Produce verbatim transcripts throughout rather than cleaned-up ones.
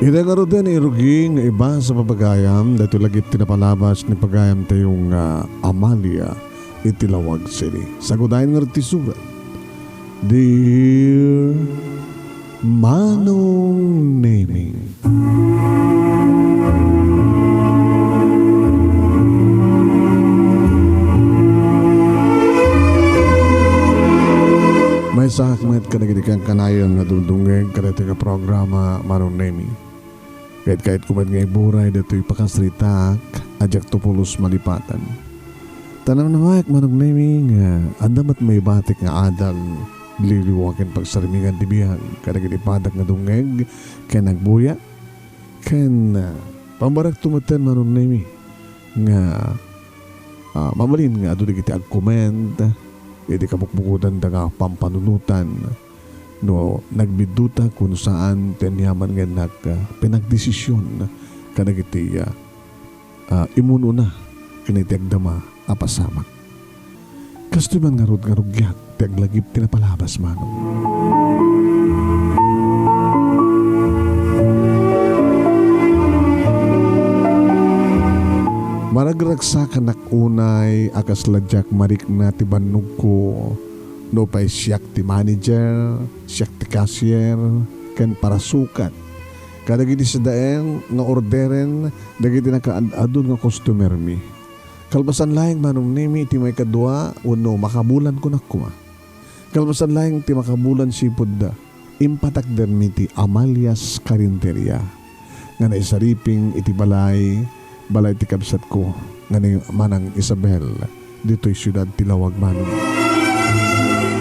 Ita ngarud ti rugi nga ibasa pagayam, daytoy lagip ti napalabas ni pagayamtayo nga Amalia iti Laoag City. Sagudayen ngarud ti surat. Dear Manong Nemi. Maysaak met kadagiti kankanayon nga dumdumngeg kadagiti nga programa, Manong Nemi. Ket kayatko met nga iburay daytoy pakasaritaak a diakto pulos malipatan. Ta namnamaek, Manong Nemi, nga adda met maibatik nga adal, liliwa ken pagsarmingan ti biag kadagiti padak nga dumngeg ken agbuya. Ken, ah, pambarekto metten, Manong Nemi, nga, ah, mabalin nga adu dagiti agcomment iti kabukbukudanda nga pampanunotan no nagbiddutak wenno saan ti aniaman nga innak, ah, pinagdesision kadagiti, ah, ah, imun-una ken iti agdama a pasamak. Kastoy man ngarud nga rugiak ti aglagip ti napalabas, Manong. Maragragsakanak unay a kasla diak marikna ti bannogko, no pay siak ti manager, siak ti cashier, ken parasukat kadagiti sadaen nga orderen dagiti nakaad-adu nga customermi. Kalpasan laeng, Manong Nemi, ti maikadua wenno makabulan kunak koma. Kalpasan laeng ti makabulan sipud impatakdermi ti Amalia's Karinderia nga naisariping iti balay, balay ti kabsatko nga ni Manang Isabel ditoy siudad ti Laoag, Manong.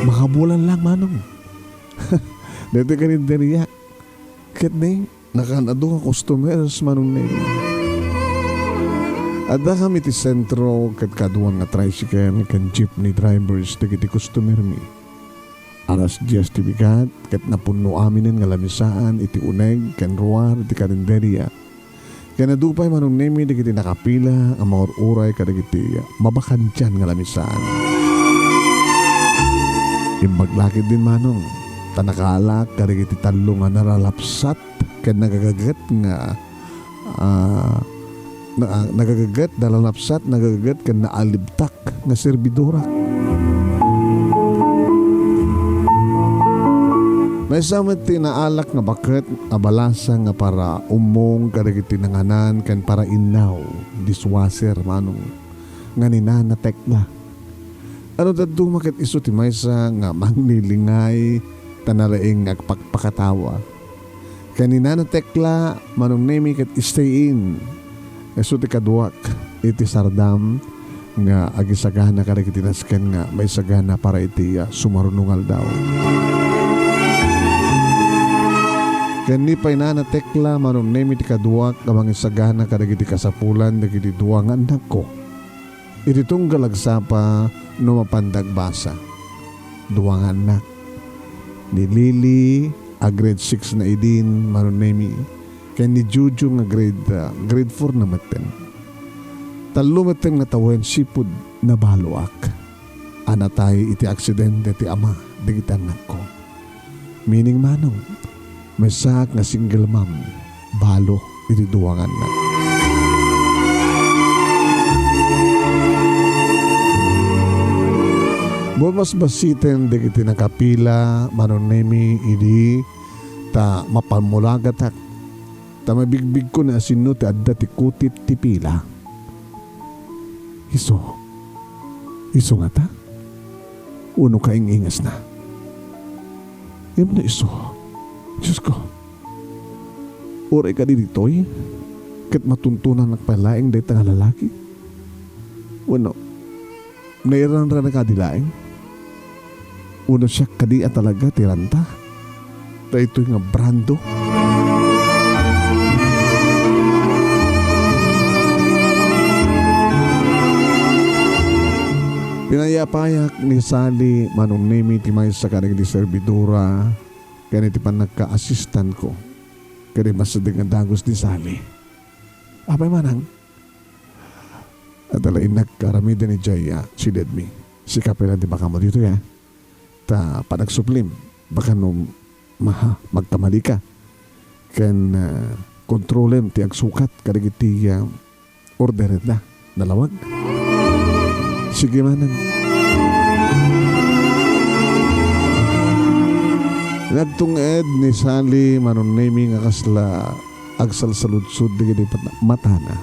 Makabulan laeng, Manong. Daytoy karinderia. Ket ni, nakaan-adu nga customers, Manong Nemi. Addakami iti sentro ket kaaduan nga tricycle ken jeepney drivers dagiti customermi. Alas dies ti bigat ket napunno aminen nga lamisaan iti uneg ken ruar iti karinderia. Ken adu pay, Manong Nemi, dagiti nakapila nga mangur-uray kadagiti mabakantian nga lamisaan. Imbag la ketdin, Manong, ta nakaalak kadagiti tallo nga nalalapsat ken nagagaget nga, ah, na-, nagagaget, nalalapsat, nagagaget ken naalibtak nga serbidorak. Maysa met ti naalak nga baket a balasa nga para ummong kadagiti nanganan ken para innaw, dishwasher, Manong, nga ni Nana Tekla. Ano dadduma ket isu ti maysa nga manglilingay ta nalaing nga agpakpakatawa. Ken ni Nana Tekla, Manong Nemi, ket stay in. Isu ti kaduak iti sardam nga agisagana kadagiti nasken nga maisagana para iti, ah, sumaruno nga aldaw. Ken ni pay Nana Tekla, Manong Nemi, ti kaduak a mangisagana kadagiti kasapulan dagiti dua nga annakko. Iti tunggal agsapa no mapanda agbasa. Dua nga annak. Ni Lily a grade six na idin, Manong Nemi, ken ni Juju nga grade, ah, grade four na metten. Tallo metten nga tawen sipud nabaloak a natay iti aksidente ti ama dagiti annakko. Meaning, Manong, maysaak nga single mom, balo iti dua nga annak. Bumasbasiten dagiti nakapila, Manong Nemi, idi ta mapammulagatak, ta mabigbigko no asino ti adda ti kutit ti pila. Isu. Isu ngata? Wenno kaing-ingesna? Ngem no isu, Diosko, uray kadi ditoy, ket matuntunanak pay laeng dayta nga lalaki? Wenno, nairanrana kadi laeng? Wenno siak kadi a talaga ti ranta? Daytoy nga Brando. Pinayapayak ni Sally, Manong Nemi, ti maysa kadagiti serbidora ken iti pannakka-assistantko. Ken immasideg nga dagus ni Sally. Apay, Manang? Adda la innak aramiden idiay, ah, siledmi. Sika pay laeng ti makaammom ditoy, ah. Ta panagsuplim, baka no maha, magkamalika. Ken, ah, kontrolem ti agsukat kadagiti, ah, orderenda. Nalawag. Sige manen. Nagtung-ed ni Sally, Manong Nemy, nga kasla agsalsaludsod dagiti pat-, matana.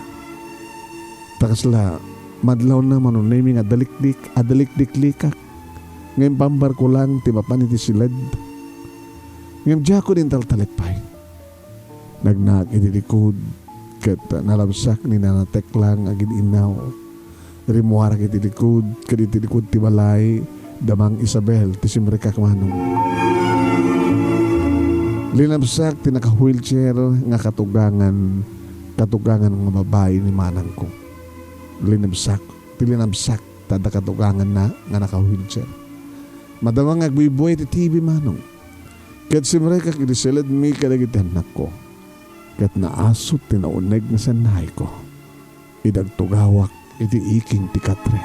Ta kasla madlawna, Manong Nemy, nga adalikdik-, adalikdiklikak. Ngem pambarko laeng ti mapan iti siled. Ngem diakon intaltalek pay. Nagnaak iti likud, ket nalabsak ni Nana Tekla nga agin-innaw. Rimmuarak iti likud, ket iti likud ti balay, da Mang Isabel ti simrekak, Manong. Linabsak ti naka-wheelchair nga katugangan, katugangan nga babai ni manangko. Linabsak, ti linabsak, ta adda katuganganna nga naka-wheelchair. Madama nga agbuybuay ti T V, Manong. Ket simrekak iti siledmi kadagiti annakko. Ket naasut ti nauneg nga sannayko idi agtugawak iti iking ti katre.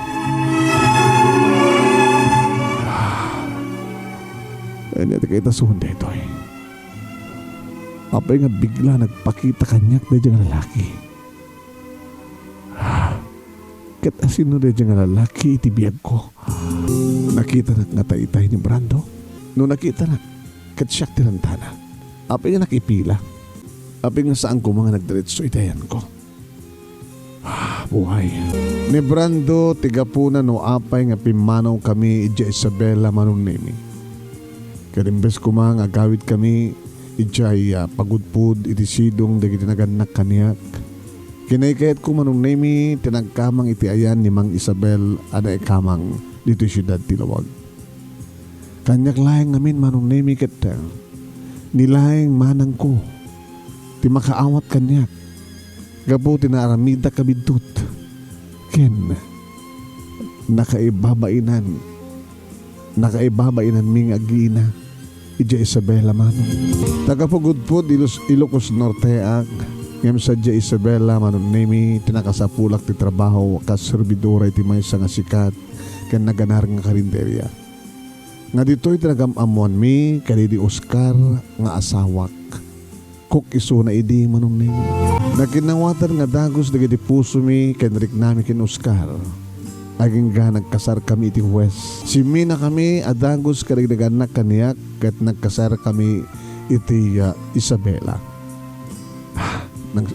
Ania ti kaitason daytoy? Apay nga bigla nagpakita kaniak daydiay nga lalaki? Ket asino daydiay nga lalaki iti biagko? Nakitanak nga taytay ni Brando? No nakitanak, ket siak ti rantana. Apay nga nakipila? Apay nga saan koma nga nagdiretso iti ayanko? Ah, buhay. Ni Brando ti gapuna no apay nga pimmanawkami idiay Isabela, Manong Nemy. Ket imbes koma nga agawidkami idiay, ah, pagudpod iti sidong dagiti nagannak kaniak, kinaykayatko, Manong Nemy, ti nagkamang iti ayan ni Mang Isabel a naikamang ditoy siudad ti Lawag. Kaniak laeng ngamin, Manong Nemy, ket, ah, ni laeng manangko ti makaawat kaniak gapu ti naaramidak a biddut ken nakaibabainan, nakaibabainanmi nga agina idiay Isabela, Manong. Taga-Pagudpod, Ilos-, Ilocos Norteak, ngem sadiay Isabela, Manong Nemy, ti nakasapulak ti trabaho kas serbidora iti maysa nga sikat ken naganar nga karinderia. Nga ditoy ti nagam-ammoanmi kadidi Oscar nga asawak. Kok isuna idi, Manong Neng. Nakinnawatan nga dagus dagiti pusomi ken riknami ken Oscar. Agingga nagkasarkami iti Huwes. Simminakami a dagus kadagiti annak kaniak ket nagkasarkami iti, ah, Isabela. Ah, nang-,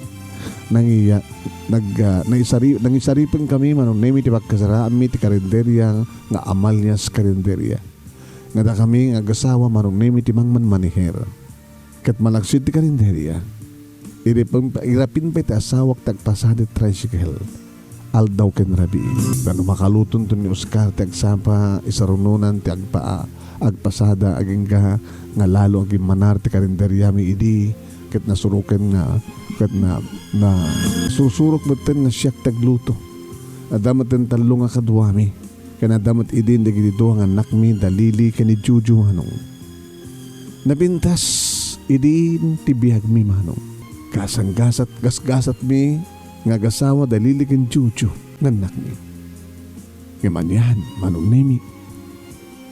nangiya-, nag-, ah, naisari-, nangisaripengkami, Manong Neng, iti pagkasaraanmi ti karinderia nga Amalia's Karinderia. Nga dakami nga agasawa, Manong Neng, ti mangmanmaneher. Ket malaksid ti karinderia, irapin, irapin pay ti asawak ti agpasada ti tricycle, aldaw ken rabii. Ta no makalutonto ni Oscar ti agsapa, isarunonan ti agpa-, agpasada, agingga nga lalo agimmanar ti karinderiami idi, ket nasuroken nga, ket na, na, susurok metten nga siak ti agluto. Adda metten tallo nga kaduami. Ken adda met idin dagiti dua nga annakmi, da Lily ken ni Jojo, Manong. Napintas idin ti biagmi, Manong. Kasanggasat-, gasgasatmi nga agasawa da Lily ken Jojo nga annakmi. Ngem anian, Manong Nemi,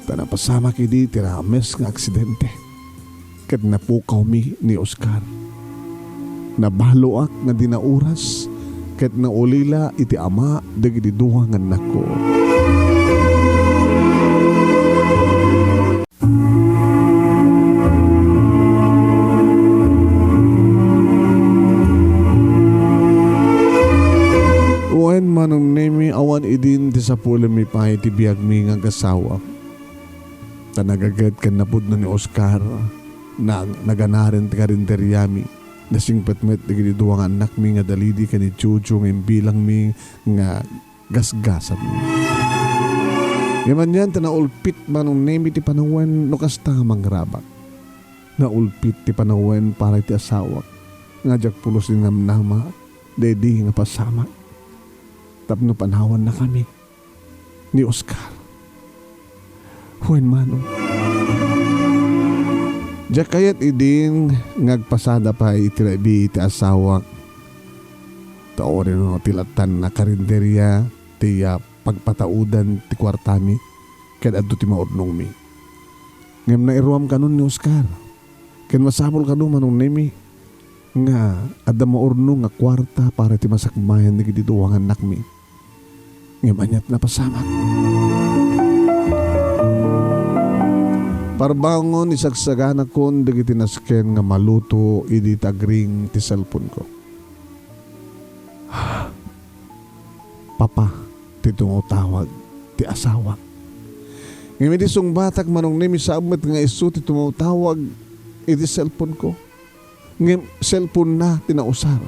ta napasamak idi ti rames nga aksidente. Ket napukawmi ni Oscar. Nabaloak nga di nauras ket naulila iti ama dagiti dua nga annakko. Wen, Manong Nemi, awan idin ti sapulenmi pay ti biagmi nga agasawa. Ta nagaget ken napudno ni Oscar, na-, naganaren ti karinderiami. Nasingpet met dagiti dua nga annakmi nga da Lily ken ni Jojo nga imbilangmi nga gasgasatmi. Ngem anian ta naulpit, Manong Nemi, ti panawen no kasta a mangrabak. Naulpit ti panawen para iti asawak nga diak pulos ninamnama daydi nga pasamak tapno panawannakami ni Oscar. Wen, Manong. Diak kayat idin nga agpasada pay iti rabii ti asawak. Ta wenno ti lattan a karinderia ti, ah, pagpataudan ti kuartami ket adda ti maurnongmi. Ngem nairuam kanon ni Oscar. Ken masapul kano, Manong Nemi, nga adda maurnong nga kuarta para ti masakbayan dagiti dua nga annakmi. Ngem ania ti napasamak? Parbangon, isagsaganakon dagiti nasken nga maluto idi ti agring ti cellphone-ko. Papa ti tumawtawag ti asawak. Ngem idi sungbatak, Manong Nemi, saan met nga isu ti tumawtawag iti cellphone-ko. Ngem cellphone-na ti nausar.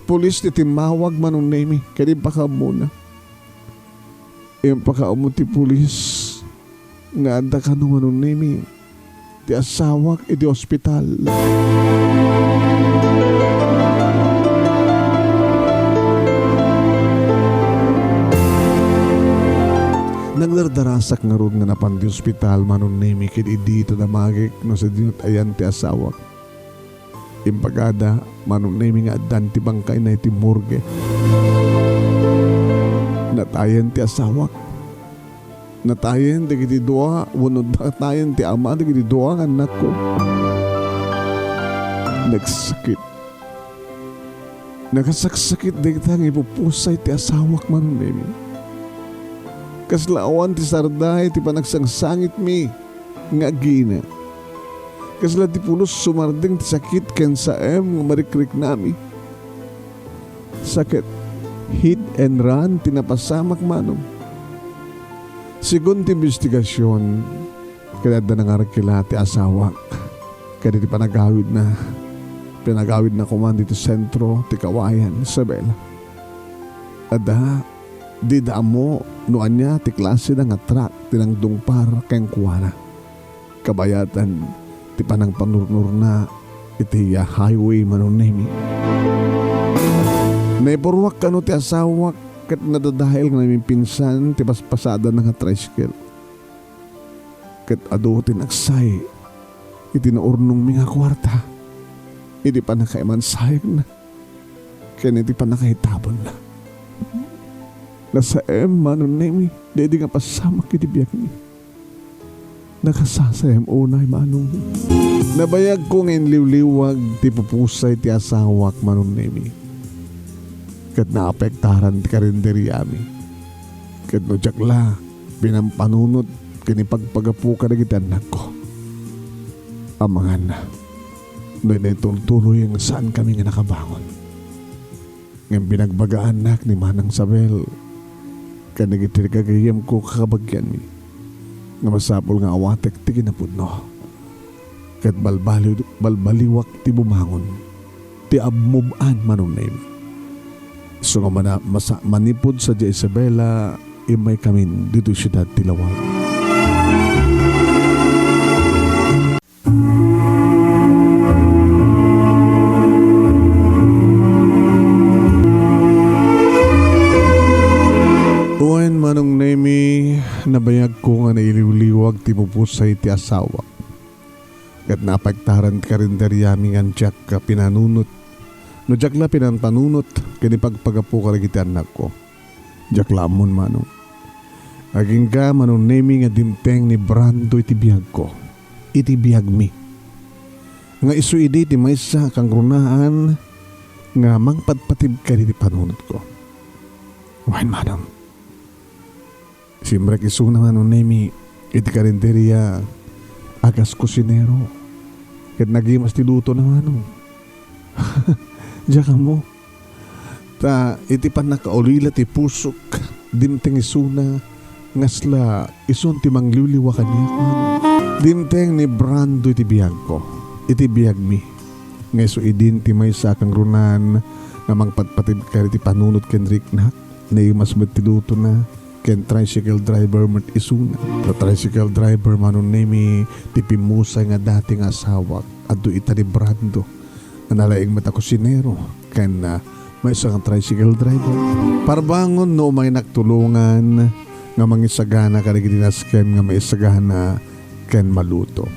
Pulis ti timmawag, Manong Nemi, ket impakaammona. Impakaammo ti pulis nga adda kano, Manong Nemi, ti asawak iti ospital. Nagdardarasak ngarud nga napan ti ospital, Manong Nemi, ket idi ta damagek no sadino ti ayan ti asawak. Imbagada, Manong Nemi, nga addan ti bangkayna iti morgue. Natayen ti asawak. Natayen dagiti dua, wenno natayen ti ama dagiti dua nga annakko. Nagsakit. Nakasaksakit dayta nga ipupusay ti asawak, Manong Nemi. Kasla awan ti sarday ti panagsangsangitmi nga agina. Kasla ti pulos sumardeng ti sakit ken saem nga marikriknami. Sakit. Hit and run ti napasamak, Manong. Segun ti imbestigasion, ket adda nangarkila ti asawak. Ket iti panagawidna, pinagawidna koman ditoy sentro ti Kawayan, Isabela. Adda, dida ammo no ania ti klaseda nga truck ti nangdungpar kenkuana. Kabayatan ti panangpanurnurna iti highway, Manong Nemi. Naipurruak kano ti asawak ket nadadael nga namimpinsan ti paspasadana nga tricycle. Ket adu ti nagsay iti naurnongmi nga kuarta iti pannakaimansayegna ken iti pannakaitabonna. Nasaem, Manong Nemi, daydi nga pasamak iti biagmi. Nakasasayam unay, Manong. Nabayagko nga inliwliwag ti pupusay ti asawak, Manong Nemi. Ket naapektaran ti karinderiami. Ket no diak la pinampanunot ken ipagpagapu kadagiti annakko. Amangan, no inay tultuloy nga saankami nga nakabangon. Ngem binagbagaannak ni Manang Sabel ken dagiti gagayyemko kakabagianmi nga masapul nga awatek ti kinapudno. Ket balbaliw-, balbaliwak ti bumangon, ti ammub-an, Manong Nemi. Isu nga mana-, masa-, manipud sadiay Isabela, immaykamin ditoy siudad ti Laoag. Wen, Manong Nemi, nabayagko nga nailiwliwag ti pupusay ti asawak. Ket naapektaran ti karinderiami ngem diak pinanunot. No diak la pinampanunot ken ipagpagapu kadagiti annakko. Diak la ammon, Manong. Agingga, Manong Nemi, nga dimteng ni Brando iti biagko, iti biagmi. Nga isu idi ti maysa a kangrunaan nga mangpatpatibker iti panunotko. Wen, Manong. Simrek isuna, Manong Nemi, iti karinderia a kas kusinero. Ket nagimas ti lutona, Manong. Diak ammo. Ta iti pannakaulila ti pusok, dimteng isuna nga kasla isun ti mangliwliwa kaniak, Manong. Dimteng ni Brando iti biagko, iti biagmi, nga isu idin ti maysa a kangrunaan nga mangpatpatibker iti panunot ken riknak. Naimas met ti lutona ken tricycle driver met isuna. Ta tricycle driver, Manong Nemi, ti pimmusay nga dati nga asawak. Adu ita ni Brando. Nalaing met a kusinero ken, ah, maysa nga tricycle driver. Parbangon no umaynak tulongan nga mangisagana kadagiti nasken nga maisagana ken maluto.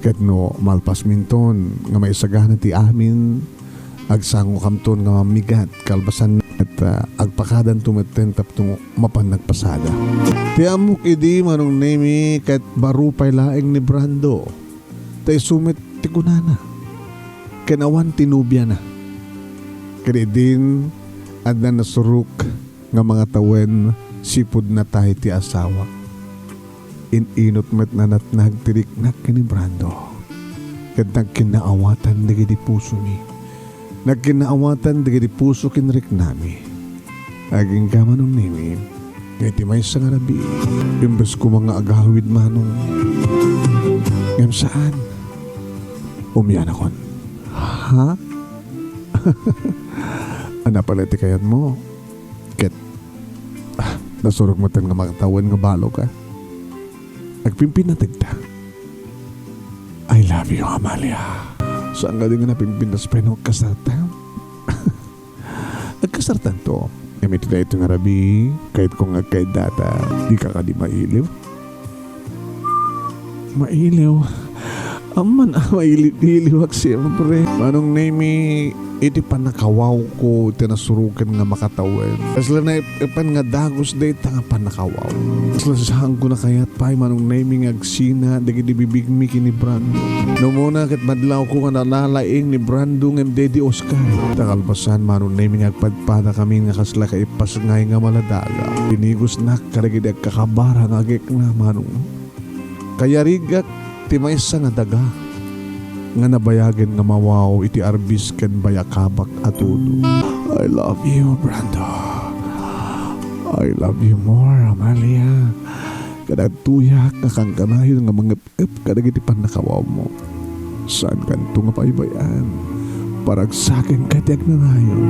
Ket no malpasminton nga maisagana ti amin, Agsangokamton nga mammigat, kalpasan met, ah, agpakadanto metten tapno mapan nagpasada. Ti ammok idi, Manong Nemi, ket baro pay laeng ni Brando. Ta isu met ti kunana. Ken awan ti nobiana. Ket idin, adda nasurok nga mangatawen sipud natay ti asawa. In-inut met nanatnag ti riknak ken ni Brando. Ket nagkinnaawatan dagiti pusomi. Nagkinnaawatan dagiti puso ken riknami. Agingga, Manong Nemi, nga iti maysa nga rabii, imbes koma nga agawid, Manong, ngem saan. Umianakon. Ha? Ania pay la ti kayatmo? Ket, ah, nasurok metten nga makatawen nga balo ka. Agpimpinateg ta. I love you, Amalia. Saan nga di nga napimpintas pay no agkasarta? Agkasartanto. Ngem iti daytoy nga rabii, kayatko nga agkaydata. Di ka kadi mailiw? Mailiw. Amman a mailiw-iliwak, siyempre. Manong Nemi, iti pannakawawko, iti nasuroken nga makatawen. Kasla naip-ipan nga dagus dayta nga pannakawaw. Kasla saanko a kayat pay, Manong Nemi, nga agsina dagiti bibigmi ken ni Brando. No umuna ket madlawko nga nalalaing ni Brando ngem daydi Oscar. Ta kalpasan, Manong Nemi, nga agpadpadakami nga kasla kaipasngay nga maladaga. Tinigosnak kadagiti agkakabara nga agikna, Manong. Kayarigak ti maysa nga daga nga nabayagen nga mawaw iti arbis ken bayakabak a tudo. I love you, Brando. I love you more, Amalia. Kadagtoyak nga kankanayon nga mangep-ep kadagiti pannakawawmo. Saankanto nga paybay-an. Paragsakenka ti agnanayon.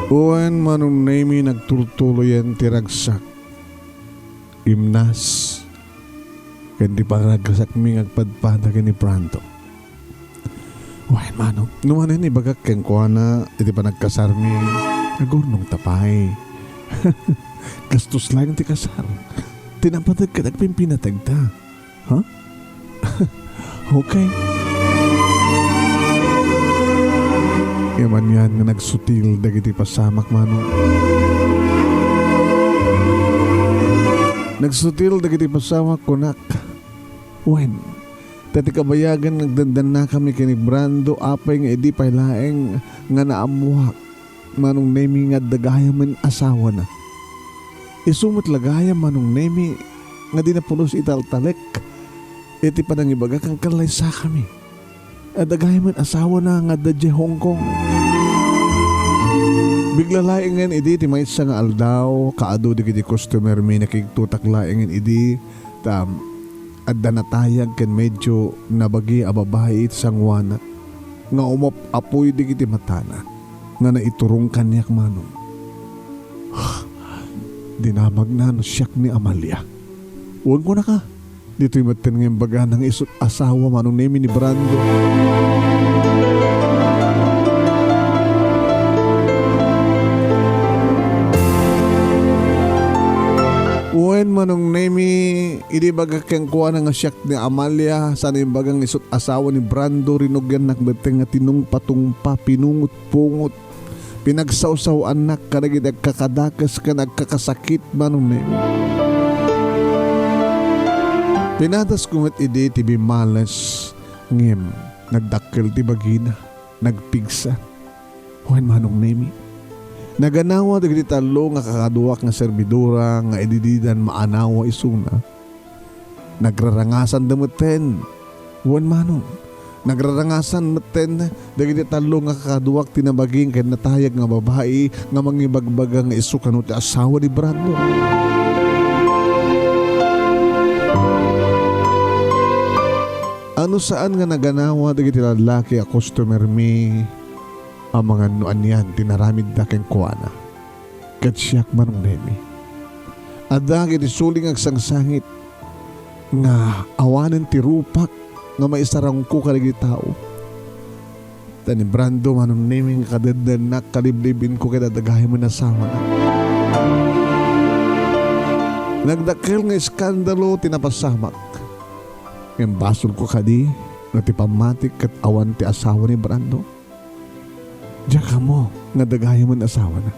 Wen, Manong Nemi, nagtultuloyen ti ragsak. Imnas ken ti pangragsakmi nga agpadpada ken ni Brando. Wen, Manong, no manen ibagak kenkuana iti panagkasarmi, agurnongta pay. Gastos laeng ti kasar. Ti napateg ket agpimpinateg ta. Ha? Okay. Ngem anian nga nagsutil dagiti pasamak, Manong. Nagsutil dagiti pasamak, kunak. Wen, ta ti kabayagan nga agdandannakami ken ni Brando apay nga idi pay laeng nga naammoak, Manong Nemi, nga adda gayam met asawana. Isu met la gayam, Manong Nemi, nga di napulos italtalek iti panangibaga ken kallaysakami. Adda gayam met asawana nga adda idiay Hong Kong. Bigla laengen idi ti maysa nga aldaw, kaadu dagiti customermi, nakigtutak laengen idi ta adda natayag ken medyo nabagi a babai iti sangoana nga umap-apoy dagiti matana nga naiturong kaniak, Manong. Dinamagna no siak ni Amalia. Wen, kunaka, ditoy metten nga imbagana nga isut' asawa, Manong Nemi, ni Brando. Wen, Manong Nemi, idi ibagak kenkuana nga siak ni Amalia, saan imbaga nga isut' asawa ni Brando, rinugiannak metten nga tinungpatungpa, pinungot-pungot. Pinagsawsaw-annak kadagiti agkakadakes ken agkakasakit, Manong Nemi. Pinatasko met idi ti bimmales, ngem nagdakkel ti bagina, nagpigsa. Wen, Manong Nemi, naganawa dagiti tallo nga kakaduak nga servidora nga idi didan maanawa isuna. Nagrarangasanda metten. Wen, Manong, nagrarangasan metten dagiti tallo nga kakaduak ti nabagi ken natayag nga babai nga mangibagbaga nga isu kano ti asawa ni Brando. Ano saan nga naganawa dagiti lallaki a customermi amangan no anian ti naramidda kenkuana? Ket siak, Manong Nemi, adda iti suling agsangsangit nga awanen ti rupak nga maisarangko kadagiti tao. Ta ni Brando, Manong Nemi, nga kadeddennak, kaliblibinko ket adda gayamen asawana. Nagdakkel nga eskandalo ti napasamak. Ngem basolko kadi no ti pammatik ket awan ti asawa ni Brando. Diak ammo nga adda gayamen asawana.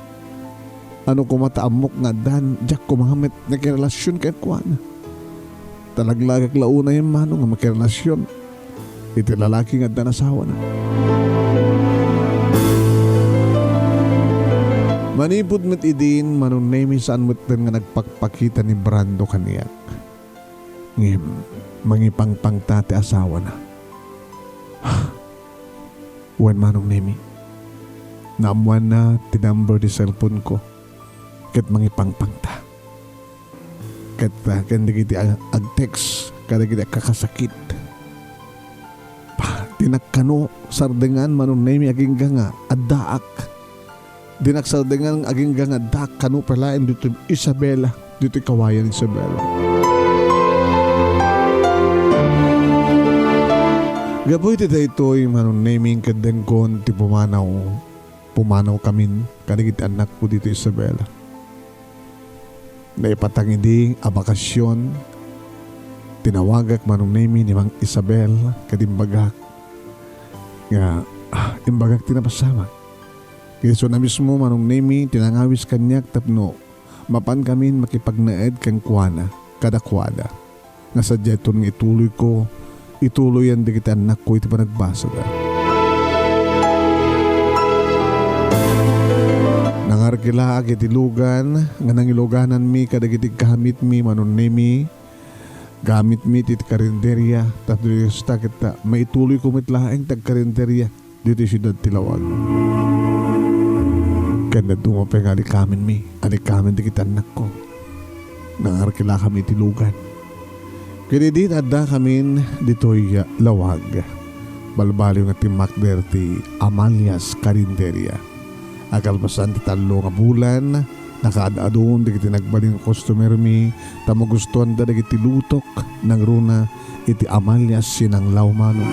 Ano koma ta ammok nga addan, diak koma met nakirelasion kenkuana. Ta laglagak la unay, Manong, nga makirelasion iti lalaki nga addan asawana. Manipud met idin, Manong Nemi, saan metten nga nagpakpakita ni Brando kaniak. Ngem, mangipangpangta ti asawana. Wen, Manong Nemi, naammoanna ti number ti cellphone-ko, ket mangipangpangta. Ket, ah, ken dagiti ag-, ag-text kadagiti agkakasakit. Pa, dinak kano sardengan, Manong Nemi, agingga nga addaak. Dinak sardengan agingga nga addaak kano pay laeng ditoy Isabela, ditoy Kawayan Isabela. Gapu iti daytoy, Manong Nemi, ket dengkon ti pumanaw. Pumanawkamin kadagiti annakko ditoy Isabela. Naipatang idi a bakasion, tinawagak, Manong Nemi, ni Mang Isabel ket imbagak nga, ah, imbagak ti napasamak. Ket isuna mismo, Manong Nemi, ti nangawis kaniak tapno mapankamin makipagnaed kenkuana, kadakuada. Nga sadiayton nga ituloyko, ituloyan dagiti annakko iti panagbasada. Nangarkilaak iti lugan nga nangilugananmi kadagiti gamitmi, Manong Nemi, gamitmi iti karinderia, tapno kasta ket maituloyko met laeng ti agkarinderia ditoy siudad ti Lawag. Ken dadduma pay nga alikamenmi, alikamen dagiti annakko. Nangarkilakami iti lugan. Ket idi addakamin ditoy Lawag, balbaliw nga timmakder ti Amalia's Carinderia. A kalpasan ti tallo nga bulan, nakaad-adun dagiti nagbalin nga customermi, ta magustuanda dagiti lutok nangruna iti Amalia's Sinanglaw, Manong.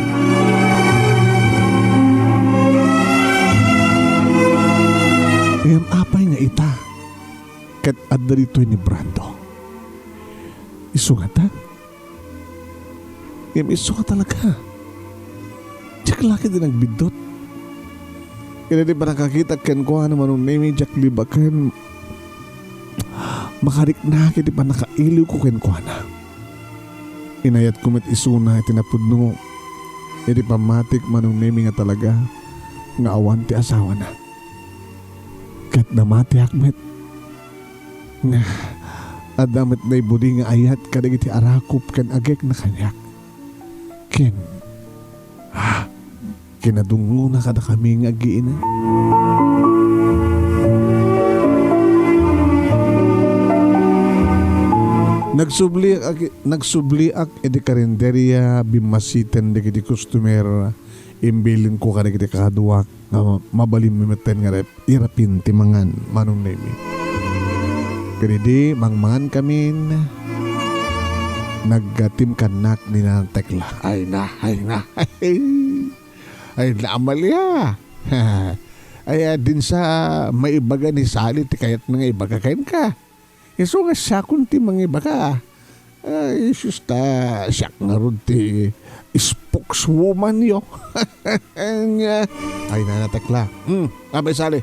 Ngem apay nga ita ket adda ditoy ni Brando? Isu ngata? Ngem isu nga talaga. Diak la ketdi nagbiddut. Ken idi pannakakitak kenkuana, Manong Nemi, diak libaken. Makariknak iti pannakailiwko kenkuana. Inayatko met isuna iti napudno, iti pammatik, Manong Nemi, nga talaga nga awan ti asawana. Ket namatiak met nga adda met naibudi nga ayat kadagiti arakop ken agekna kaniak. Ken, ah, kinadungngona kadakami nga agiina. Nagsubliak, agi-, nagsubliak iti karinderia, bimmasiten dagiti customer, imbilinko kadagiti kakaduak nga mabalinmi metten nga rep-, irapin ti mangan, Manong Nemi. Ket idi mangmangankamin, nagtimkannak ni Nana Tekla. Ay na, ay na. Ay na, Amalia. Ay, ah, dinsa maibaga ni Sally ti kayatna nga ibaga kenka. Isu nga siakon ti mangibaga. Ay, sus, ta siak ngarud ti spokeswoman yo. Nya, ay, Nana Tekla. Hmm, apay Sally,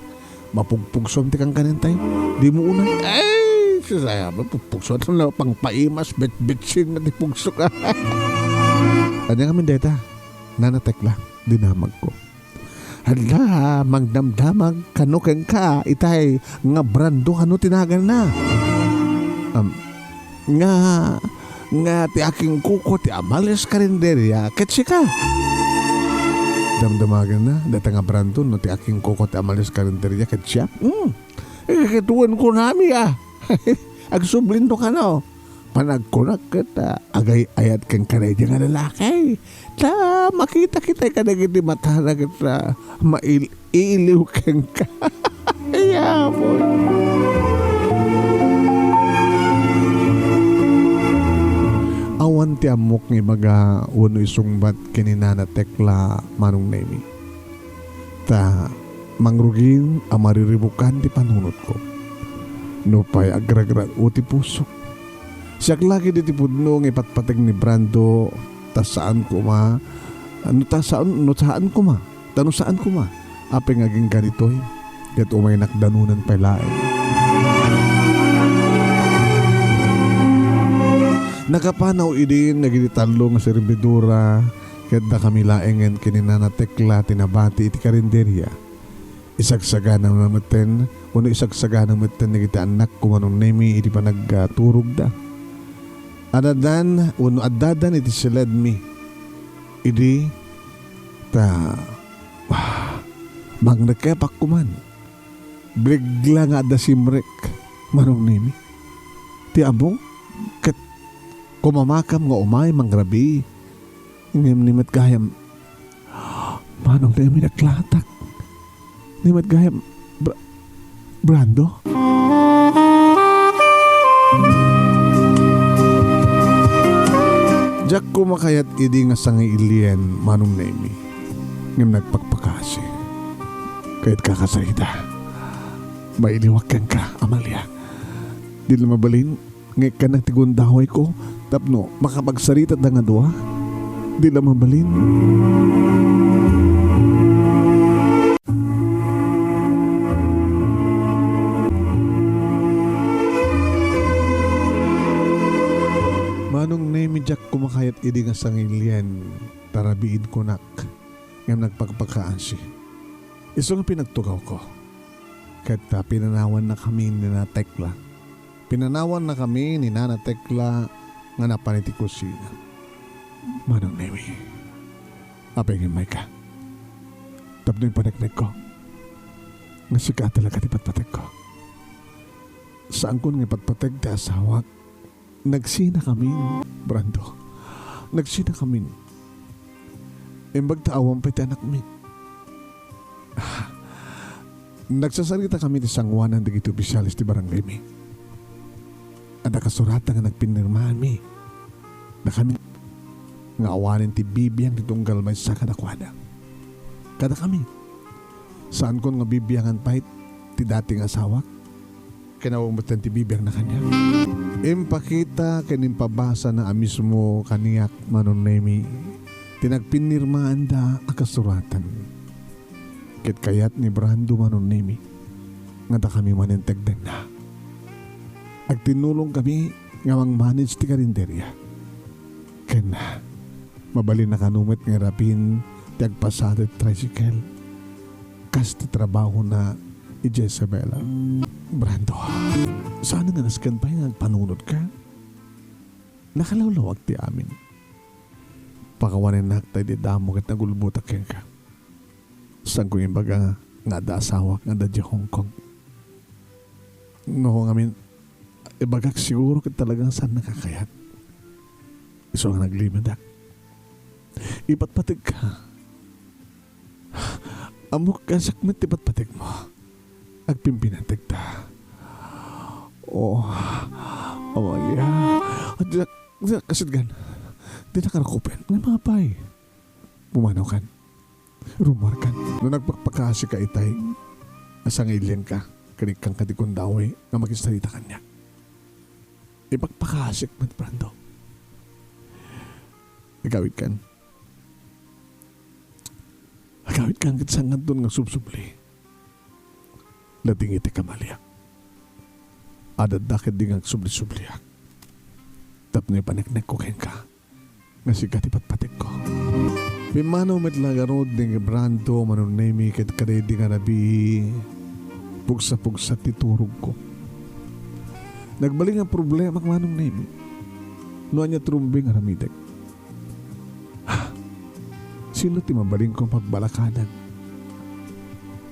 mapugpugsom ti kankanentayo. Dimo unay. Ay, sus, ay, mapugpugsom. Ano, pangpaimas, bitbitsin na ti pugso ka. Ania ngamin dayta, Nana Tekla, dinamagko. Hala, mangdamdamag kano kenka, itay nga Brando kano ti naganna. Am, nga, nga ti akingkuko ti Amalia's Carinderia ket sika. Damdamagenna, dayta nga Brando no ti akingkuko ti Amalia's Carinderia ket siak. Hmm. Eh, ket wen kunami, a. Agsublinto kano. Panagkunak ket, ah, agay-ayat kenka daydiay nga lalaki. Ta makita-kita kadagiti matana ket, ah, mail-, iiliw kenka. Ay, apoy. Awan ti ammok nga ibaga wenno isungbat ken ni Nana Tekla, Manong Nemi. Ta mangrugin a mariribukan ti panunotko. Nupay agragrag-o ti pusok. Siak la ketdi ti pudno nga ipatpateg ni Brando, ta saan koma, no ta saan, no saan koma, ta no saan koma, apay nga agingga ditoy, ket umaynak danunan pay laeng. Nakapanaw idin dagiti tallo nga servidora, ket dakami laengen ken ni Nana Tekla ti nabati iti karinderia. Isagsaganana metten, wenno isagsagana metten dagiti annakko, Manong Nemi, iti panagturogda. Addadan wenno addadan iti siledmi idi ta, ah, mangrekepak koman. Bigla nga adda simrek, Manong Nemi. Ti ammok, ket kumamakam nga umay mangrabii. Ngem ni met gayam, Manong Nemi, naklatak. Ni met gayam, Bra-, Brando? Diak koma kayat idi nga sangailien, Manong Nemi. Ngem nagpakpakasi. Kayat ka kasarita. Mailiwak kenka, Amalia. Di la mabalin nga ikkannak ti gundawayko tapno makapagsaritada nga dua? Di la mabalin. Manong Nemi, diak koma kayat idi nga sangailien, ta rabiin kunak, ngem nagpakpakaasi. Isu nga pinagtugawko. Ket, ah, pinanawannakami ni Nana Tekla. Pinanawannakami ni Nana Tekla nga napan iti kusina. Manong Nemi, apay nga immayka? Tapno ipaneknekko nga sika talaga ti patpategko. Saankon nga ipatpateg ti asawak. Nagsinakamin, Brando. Nagsinakamin. Imbag ta awan pay ti anakmi. Nagsasaritakami ti sanguanan dagiti opisiales ti barangaymi. Adda kasuratan nga nagpinirmaanmi. Dakami nga awanen ti bibiang ti tunggal maysa kadakuada. Kadakami, saankon nga bibiangan pay ti dati nga asawak. Kinawa metten ti bibiangna kaniak. Impakita ken impabasana a mismo kaniak, Manong Nemi, ti nagpinirmaanda a kasuratan. Ket kayat ni Brando, Manong Nemi, nga dakami manen ti agdanna. Agtinnulongkami nga mang-manage ti karinderia. Ken mabalin a kano met nga irabin ti agpasada ti tricycle. Kas ti trabahona idiay Isabela. Brando, saan nga nasken pay nga agpanunotka? Nakalawlawag ti amin. Pakawanennak ta idi damo ket nagulbotak kenka. Saanko imbaga nga adda asawak nga adda idiay Hong Kong. No ngamin, ibagak siguro ket talagang saannaka kayat. Isu nga naglimedak. Ipatpategka. Ammok nga siak met ti patpategmo. Agpimpinateg ta. Oh, Amalia. Dinak, dinak kasidgan. Dinak rakupen. Nga mapay. Pumanawkan. Rummuarkan. No nagpakpakaasika itay, a sangailienka, ken ikkanka ti gundaway nga makigsarita kaniak. Ipakpakaasik met, Brando. Agawidkan. Agawidkan ket saankanton nga agsubsubli. Lating iti kamaliak. Adda ketdi nga agsubli-subliak. Tapno ipaneknekko kenka nga sika ti patpategko. Pimmanaw met la ngarud ni Brando, Manong Nemi, ket kadaydi nga rabii, pugsa-pugsa ti turogko. Nagbalin nga problemak, Manong Nemi, no ania ti rumbeng nga aramidek. Sino ti mabalinko pagbalakadan?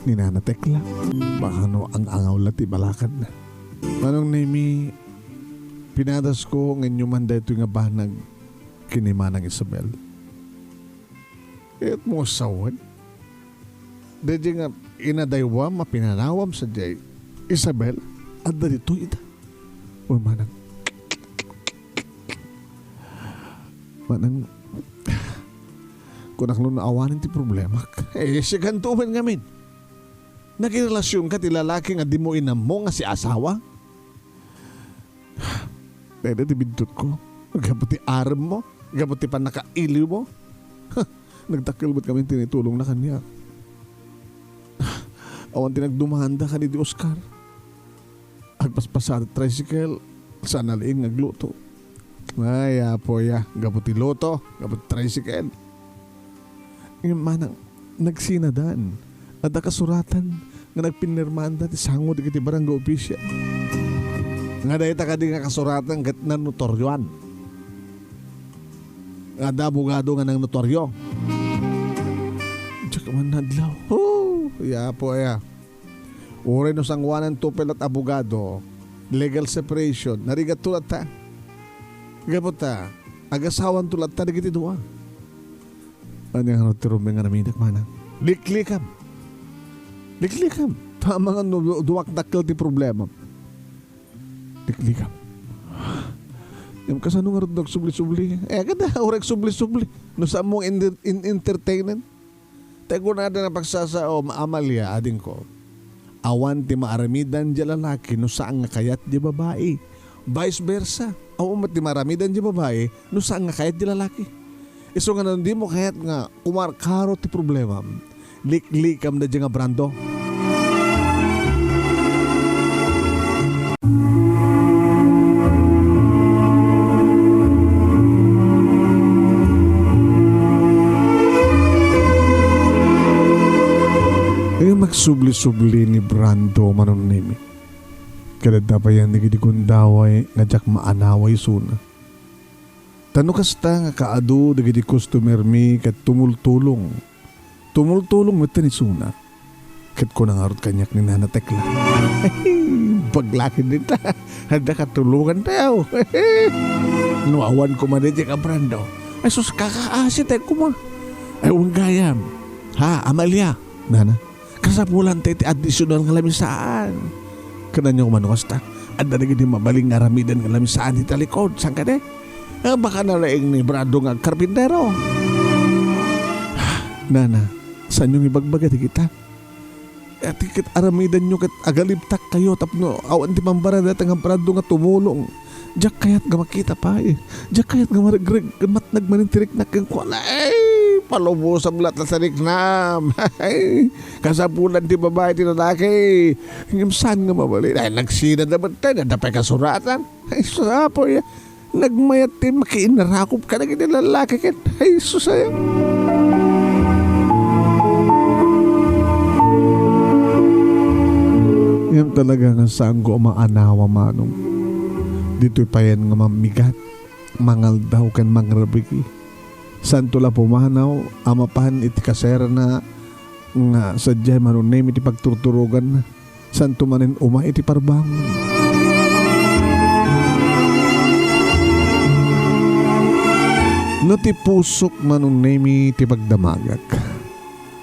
Ni Nana Tekla? Baka no ang-angaw la ti balakadna. Manong Nemi, pinadasko nga inyoman daytoy nga banag ken ni Manang Isabel. Kayatmo nga sawen? Daydiay nga inadaywam a pinanawam sadiay Isabel, adda ditoy ita. O, Manang. Manang, Kunak no awanen ti problemak. Eh, sikanto met ngamin. Nagirelasionka ti lalaki nga dimo inammo nga si asawa? Dayta ti bidtotko. Gapu ti aremmo, gapu ti pannakailiwmo. Nagdakkel met ngamin ti naitulongna kaniak. Awan ti nagdumanda kadidi Oscar. Agpaspasada ti tricycle, saan a laeng nga agluto. Ay, apo ya, gapu ti luto, gapu ti tricycle. Ngem manang, nagsinadan. Adda kasuratan nga nagpinirmaanda ti sango dagiti barangay official. Nga dayta kadi nga kasuratan ket nanotorioan. Nga adda abogado nga nangnotorio. Diak man nadlaw. Oh, ya apo ya. Uray no sangoananto pay latta abogado, legal separation, narigatto latta. Gapu ta, agasawanto latta dagiti dua. Ania nga ti rumbeng nga aramidek, manang? Liklikam. Liklikam. Tama nga no du-, duak dakkel ti problema. Liklikam. Ngem kasano ngarud no agsubli-subli? Eh, kada uray agsubli-subli. No saan mo in-, in-, entertainen? Ta kunada nga pagsasaom, Amalia, adingko, awan ti maaramidan diay lalaki no saan nga kayat diay babai. Vice versa, awan met ti maaramidan diay babai no saan nga kayat diay lalaki. Isu nga no dimo kayat nga kumarkaro ti problemam, liklikam daydiay nga Brando. Ngem agsubli-subli ni Brando, Manong Nemi. Ket adda payen dagiti gundaway nga diak maanawa isuna. Ta no kasta nga kaadu dagiti customer-mi ket tumultulong. Tumultulong metten isuna. Ket kuna ngarud kaniak ni Nana Tekla, "Baglaken dita. Adda katulongantayo." No awan koma daydiay nga Brando, ay sus, kakaasitayo koma. Ay, wen gayam. Ha, Amalia? Nana, kasapulan ti, ti addisional nga lamisaan. Ket ania koma no kasta? Adda dagiti mabalin nga aramiden nga lamisaan iti talikod. Saan kadi? Eh, baka na laeng ni Brando nga agkarpintero. Nana, saanyo nga ibagbaga dagita? Eh, ti ket aramidenyo ket agalibtakkayo tapno awan ti pambarada dayta nga Brando nga tumulong. Diak kayat nga makita pay. Diak kayat nga maregreg ken matnag manen ti riknak kenkuana. Ay, palubosam latta ti riknam. Ay, kasapulan ti babai ti lalaki. Ngem saan nga mabalin? Ay, nagsinada metten, adda pay kasuratan. Ay, sus, apo, ya. Nagmayat ti makiinnarakop kadagiti lalaki ket, ay, sus, aya. Ngem talaga nga saanko a maanawa, Manong. Ditoy payen nga mamigat, mangaldaw ken mangrabiki. Saanto la pumanaw a mapan iti kaserana nga sadiay Manong Nemi ti pagturturoganna. Saanto manen umay iti parbangon. No ti pusok, Manong Nemi, ti pagdamagak,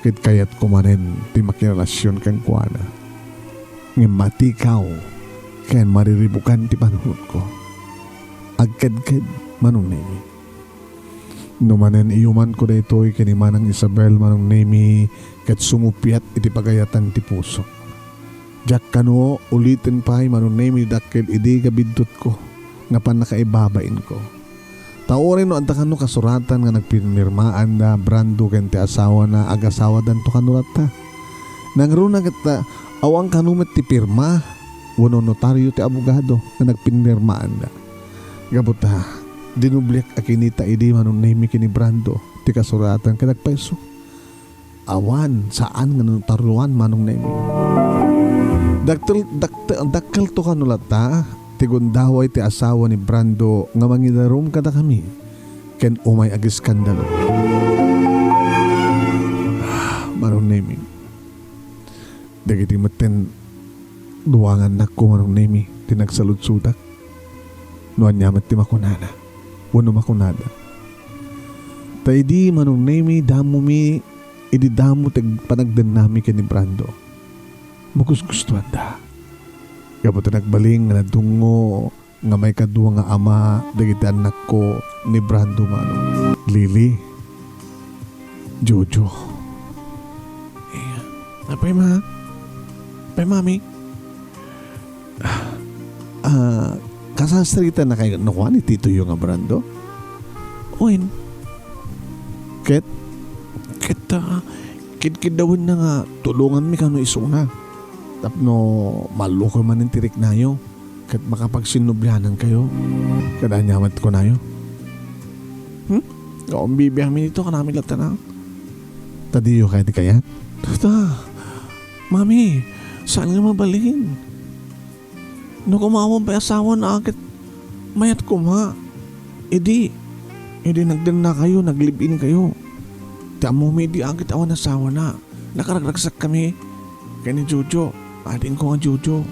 ket kayatko manen ti makirelasion kenkuana. Ngem matikaw ken mariribukan ti panunotko. Agkedked, Manong Nemi. No manen iyumanko daytoy ken ni Manang Isabel, Manong Nemi, ket sumuppiat iti pagayatan ti pusok. Diak kano uliten pay, Manong Nemi, dakkel idi nga biddutko nga pannakaibabainko. Ta uray no adda kano kasuratan nga nagpirmirmaanda Brando ken ti asawana, agasawadanto kano latta. Nangruna ket, ah, awan kano met ti pirma wenno notario ti abogado nga nagpirmirmaanda. Gapu ta, dinubliak a kinita idi Manong Nemi ken ni Brando ti kasuratan ket agpayso. Awan, saan nga notarioan, Manong Nemi. Daktel-, dakte-, dakkelto kano latta ti gundaway ti asawa ni Brando nga mangidarum kadakami ken umay agiskandalo. Manong Nemi, dagiti metten dua nga annakko, Manong Nemi, ti nagsaludsodak. No ania met ti makunana wenno makunada. Ta idi Manong Nemi, damomi idi damo ti ag-, panagdennami ken ni Brando, magusgustoanda. Gapu ta nagbalin nga nadungngo nga maikadua nga ama dagiti annakko ni Brando, Manong. Lily, Jojo. Eh, apay, ma? Apay, mami? Ah, kasasarita na kayo no kuan ni titoyo nga Brando? Wen. Ket, ket, ah, kidkiddawenna nga tulonganmi kano isuna. Tapno mallukoy manen ti riknayo. Ket makapagsinnublianan kayo. Kada ania met kunayo. Hmm? Gaon bibiangmi dito, kanami latta na. Ta diyo kayat ti kayat? Ta, mami, saan nga mabalin? No kumawan pay asawana ket mayat koma. Idi, idi nagdanna kayo, nag-live-in kayo. Ti ammomi idi ket awan asawana. Nakaragragsak kami ken ni Jojo, adingko nga Jojo.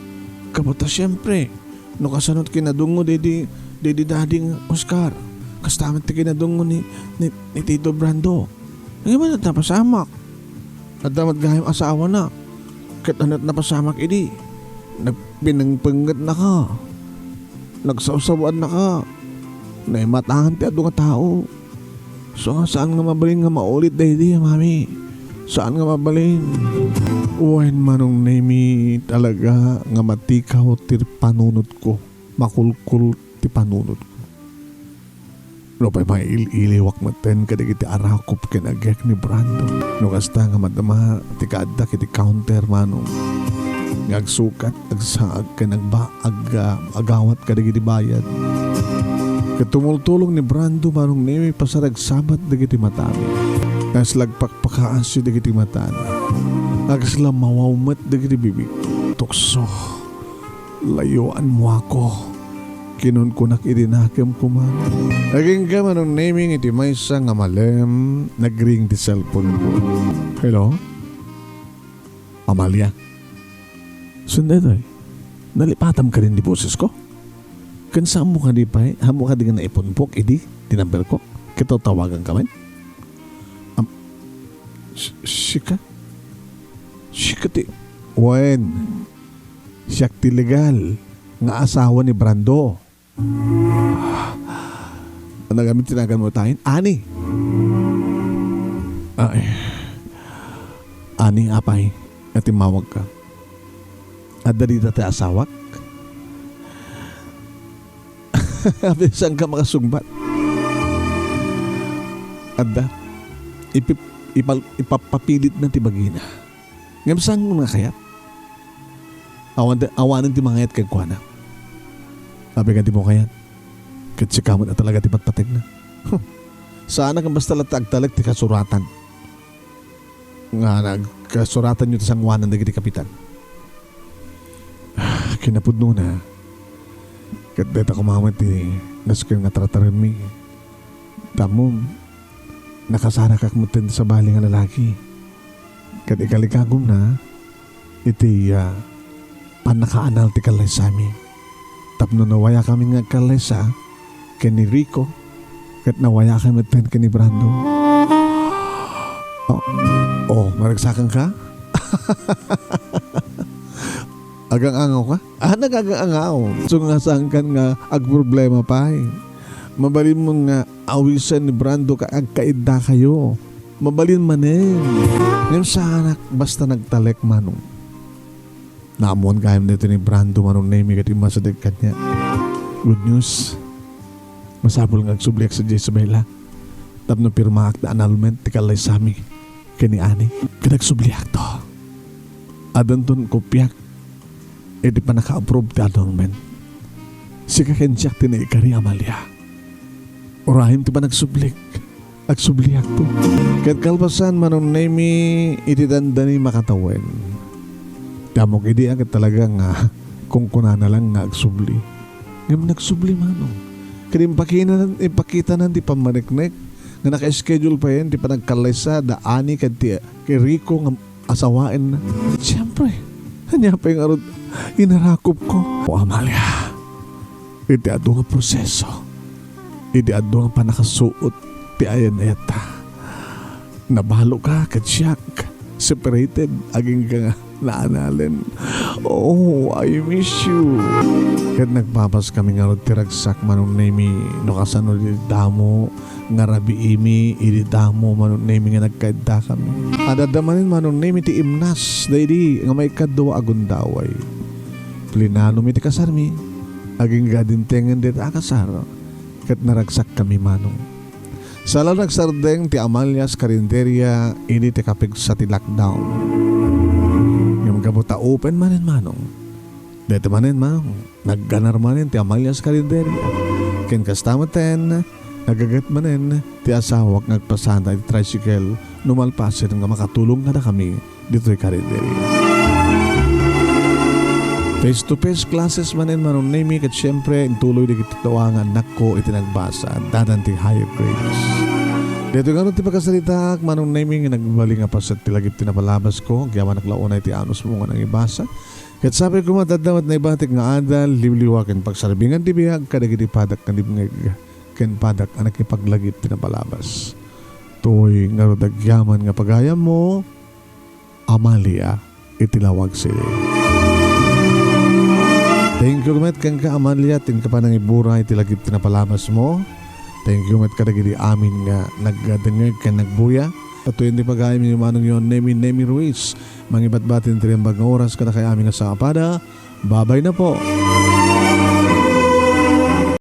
Kabuta, siempre, no kasano ti kinadungngo daydi, daydi dading Oscar, kasta met ti kinadungngo ni, ni, ni Tito Brando. Ngem adda napasamak. Adda met gayam asawana. Ket ania ti napasamak idi? Nagpinengpengngetnaka. Nagsawsawannaka. Naimatan ti adu nga tao. So nga saan nga mabalin nga maulit daydi, mami? Saan nga mabalin? Wen, Manong Nemi, talaga nga matikaw ti panunotko. Makulkol ti panunotko. Nupay mail-iliwak metten kadagiti arakop ken agek ni Brando. No kasta nga madama ti kaaddak iti counter, Manong, nga agsukat, agsaag ken agba-, ag-, ah, agawat kadagiti bayad. Ket tumultulong ni Brando, Manong Nemi, pasaragsabat dagiti matami. Kasla agpakpakaasi dagiti matana. Kasla mawaw met dagiti bibig. Tukso. Layoanmo ako. Kinunkunak iti nakemko man. Agingga, Manong Nemi, iti maysa nga malem, nagring ti cellphone ko. Hello? Amalia? Saan daytoy? Nalipatam kadin ti bosesko? Ken saanmo kadi pay, ammo kadi nga naipunpok idi ti number ko? Ket tawtawagan ka man? Am, si-, sika? Sika ti, wen, siak ti legal nga asawa ni Brando. Ano kami tinagan mo tayo? Ani. Ay. Ani, apay, nga timmawag ka. Adda dita ti asawak? Abi, saan ka makasungbat? Adda. Ipip-, ipal-, ipapapilit na ti bagina. Ngem saan nga kayat? Awan, awanen ti mangayat kenkuana. Apay nga di mo kayat? Ket sika met a talaga ti patpategna. Huh. Saanak nga basta latta agtalek ti kasuratan. Nga nagkasuratanyo ti sangoanan dagiti kapitan. Kinapudnona, ket dayta koma met ti nasken nga tartaremmi. Tamom, nakasarakak met ti sabali nga lalaki. Ket ikalikagumna iti, ah, pannakaanal ti kallaysami. Tapno nawayakami nga agkallaysa ken ni Rico, ket nawayakami metten ken ni Brando. Oh, oh, maragsakan ka? Agang-angaw ka? Ah, nagagang-angaw. So nga saan kan nga agproblema pay. Mabalin mo nga awisen ni Brando ka agkaidda kayo. Mabalin manen. Ngem saanak basta nagtalek, Manong. Naammoan gayam daytoy ni Brando, Manong Nemi, ket immasideg kaniak. Good news. Masapul nga agsubliak sadiay Isabela tapno pirmaak ti annulment ti kallaysami ken ni Ani. Ket agsubliakto. Addanton kopiak iti pannaka-approve ti annulment. Sika ken siak ti naikari, Amalia. Urayem ti panagsublik. Agsubliakto. Ket kalpasan, Manong Nemi, iti dandani makatawen. Ti ammok idi a ket talaga nga kunkunana lang nga agsubli. Ngem nagsubli, Manong. Ket impakinanan, impakitanan ti pammaneknek nga naka-schedule payen ti panagkallaysa da Ani ken ti Rico nga asawaenna. Siempre, ania pay ngarud inarakopko? O Amalia, iti adu nga proseso, iti adu nga pannakasuot ti ayan-ayatta, nabaloka ket siak, separated, agingga nga Naanalen. Oh, I miss you. Ket nagpapas kami ngarud ti ragsak, Manong Nemi, no kasano di damo nga rabiimi, idi damo, Manong Nemi, nga nagkaidda kami. Adda manen, Manong Nemi, ti imnas, daydi nga maikadua a gundaway. Plinano mi ti kasarmi, agingga dintengen dita a kasar, ket naragsak kami, Manong. Sala nagsardeng ti Amalia's Carinderia idi ti kapigsa ti lockdown. Ngem gapu ta open manen, Manong, dayta manen, Manong, nagganar manen ti Amalia's Carinderia. Ken kasta metten, nagaget manen ti asawak nga agpasada iti tricycle no malpasen nga makatulong kadakami ditoy Carinderia. Face to face classes manen, Manong Nemi, ket siempre, intuloy dagiti dua nga annakko iti nagbasa, addadan ti higher grades. Daytoy ngarud ti pakasaritaak, Manong Nemi, nga nagbalin nga paset ti lagip ti napalabasko, agyamanak la unay ti anusmo nga nangibasa. Ket sapay koma, adda met naibatik nga adal, liwliwa ken pagsarbingan ti biag kadagiti padak nga dimngeg ken padak a nakipaglagip ti napalabas. Toy ngarud agyaman nga pagayammo, Amalia, iti Laoag City. Thank you met kenka, Amalia, ti inka panangibura iti lagip ti napalabasmo. Thank you met kadagiti amin nga nagdengngeg ken nagbuya. Patuyen ti pagayam ni Manong Yon Nemi, Nemi Ruiz. Mangibatbati ti naimbag nga oras kadakayo amin nga sapada. Babay na po.